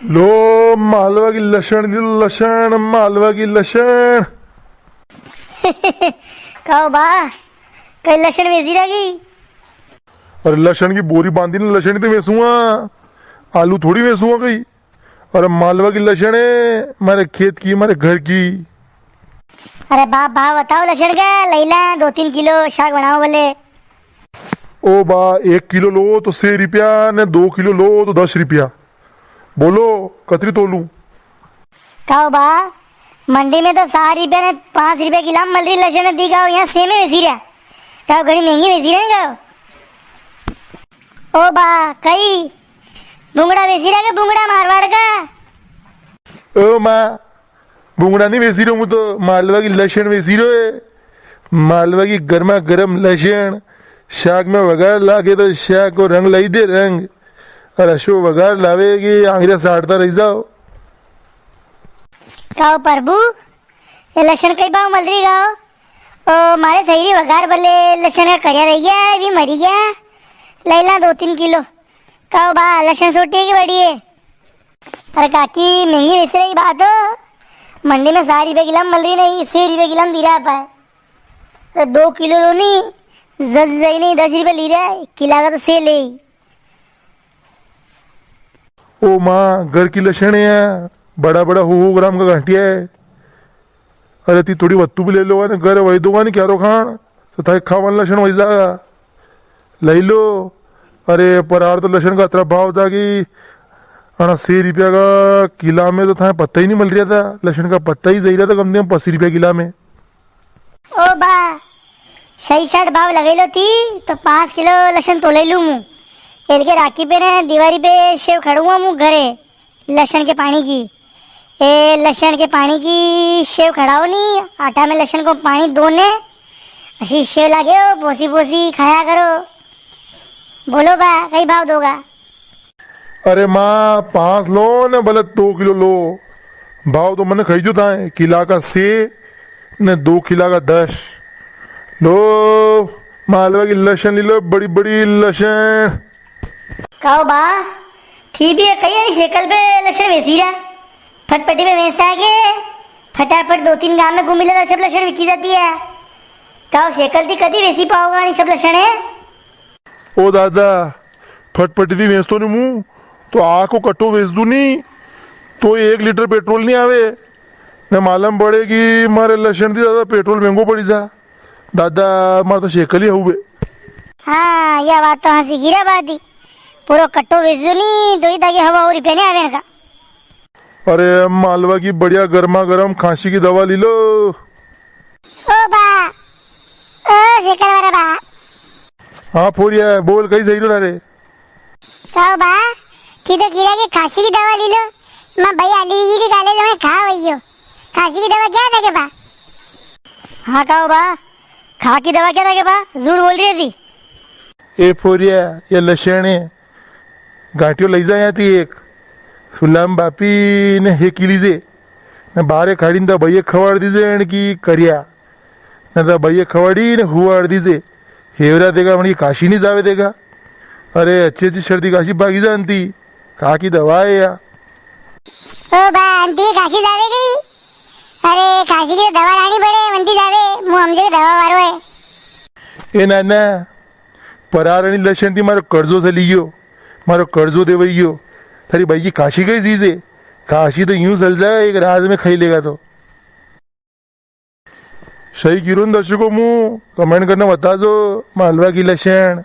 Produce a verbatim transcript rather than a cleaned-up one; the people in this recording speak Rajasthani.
लो, मालवा की लसण दी लसण, मालवा की लसण। काओ बा, कई लसण वेची रया की? अरे लसण की बोरी बांधी ने लसण ही तो वेचूंगा, आलू थोड़ी वेचूंगा कई। अरे मालवा की लसण है, मारे खेत की, मारे घर की। अरे बा, भाव बताओ लसण का, लई ला दो तीन किलो, शाक बनाओ भले। ओ बा, एक किलो लो तो छह रुपया, ने दो किलो लो तो दस रुपया। बोलो, कतरी तोलूं? काओ बा, मंडी में तो सात रुपया ने पाँच रुपया किला में मल री लसण, दी काओ, यहाँ छह में वेची रया। काओ, घणी महंगी वेची रया काओ। ओ बा, कई भूंगड़ा वेची रया के भूंगड़ा मारवाड़ का? ओ माँ, भूंगड़ा नी वेची रयो, मूं तो मालवा की लसण वेची रयो है। मालवा की गर्मा गर्म लसण, शाक में वगार लागे तो शाक को रंग लाई दे रंग। अरे अशो वगार लावे कि आंगरिया साटता रई जाओ। काओ प्रभु, ये लसण कई भाव मल री काओ? ओ, मारे सही री वगार भले, लसण का कर्या रई गया, वी मरी गया। लई ला दो तीन किलो। काओ बा, लसण सोटी है कि बड़ी है? अरे काकी, महंगी वेची रया बात हो, मंडी में सात रुपया किला में मल री नी, छह रुपया किला में दी रया आपा। अरे दो किलो लो नी, जज जाई नी, दस रुपया ली रया है, किला का तो छह ले। ओ माँ, घर की लसण है, बड़ा बड़ा हो, हो ग्राम का गांठिया है। अरे ती थोड़ी वत्तू भी ले लो ने, घर वई दोगा ने क्यारो खाण, तो थाई खावन लसण वई जागा। लई लो। अरे परार तो लसण का अतरा भाव था कि अणा छह रुपया का किला में तो थाई पत्ता ही नी मल रया था, लसण का पत्ता ही जई रया था कम से कम पच्चीस रुपया किला में। ओ बा, सही साठ भाव लगई लो ती, तो पाँच किलो लसण तोलई लूं मूं। एरके राखी पे ने दिवारी पे सेव खड़ूंगा मूं घरे, लसण के पाणी की। ए, लसण के पाणी की सेव खड़ाओ नी, आटा में लसण को पाणी दो ने, अशी सेव लागे हो, पोसी पोसी खाया करो। बोलो बा, कई भाव दोगा? अरे माँ, पाँच लो ने भले दो किलो लो, भाव तो मने कई दियो थाए, किला का छे ने दो किला का दस। लो, मालवा की लसण ली लो, बड़ी बड़ी लसण। काओ बा, थी भी कई अणी शेकल पे लसण वेची रया, फटफटी पे वेचता है के? फटाफट दो तीन गांव में घूमी ले तो सब लसण विकी जाती है। काओ शेकल थी कदी वेची पाओगा अणी सब लसण है? ओ दादा, फटफटी थी वेचतो नी मूं, तो आखो कट्टो वेच दूं नी, तो एक लीटर पेट्रोल नी आवे। ने मालूम पड़े कि मारे लसण थी ज्यादा पेट्रोल महंगो पड़ी जा। दादा, मारे तो शेकल ही हुवे। हाँ, या बात तो हंसी गिरा बात ही। पूरो कट्टो वेच दूं नी, तो ही ताकि हवा और रुपया नी आवे इनका। अरे, मालवा की बढ़िया गर्मा गर्म खांसी की दवा ली लो। ओ बा, ओ शेकल वाला बा। हाँ फोरिया, बोल, कई सही रो थारे? काओ बा, थी तो कीरा के खांसी की दवा ली लो। मां भाई आली की थी काले जमे खा वई हो। खांसी की दवा क्या था के बा? हाँ काओ बा, खा की दवा क्या था के बा? झूठ बोल रही थी। ए फोरिया, ये लसण है। गांठियो लई जा यां थी एक। सुलाम बापी ने हेकी लीजे। ने बारे खाड़ी ने तो भैया खवाड़ दीजे इनकी करिया। ने तो भैया खवाड़ी ने हुवाड़ दीजे। हेवरा देगा, वणी खांसी नी जावे देगा। अरे, अच्छी अच्छी सर्दी खांसी भागी जानती। खा की दवा है या? ओ बा, आंटी खांसी जावेगी? अरे, खांसी की तो दवा लानी पड़े, वंती जावे, मूं हमजे दवा वारो है। ए नाना, परारणी लसण थी मारो कर्जो से लियो, मारो कर्जो देवई गयो। थारी भाई की खांसी कई चीज है? खांसी तो यूं चल जाए, एक रात में खाई लेगा तो। सही कीरो न दर्शकों, मूं comment करने बताजो, मालवा की लसण।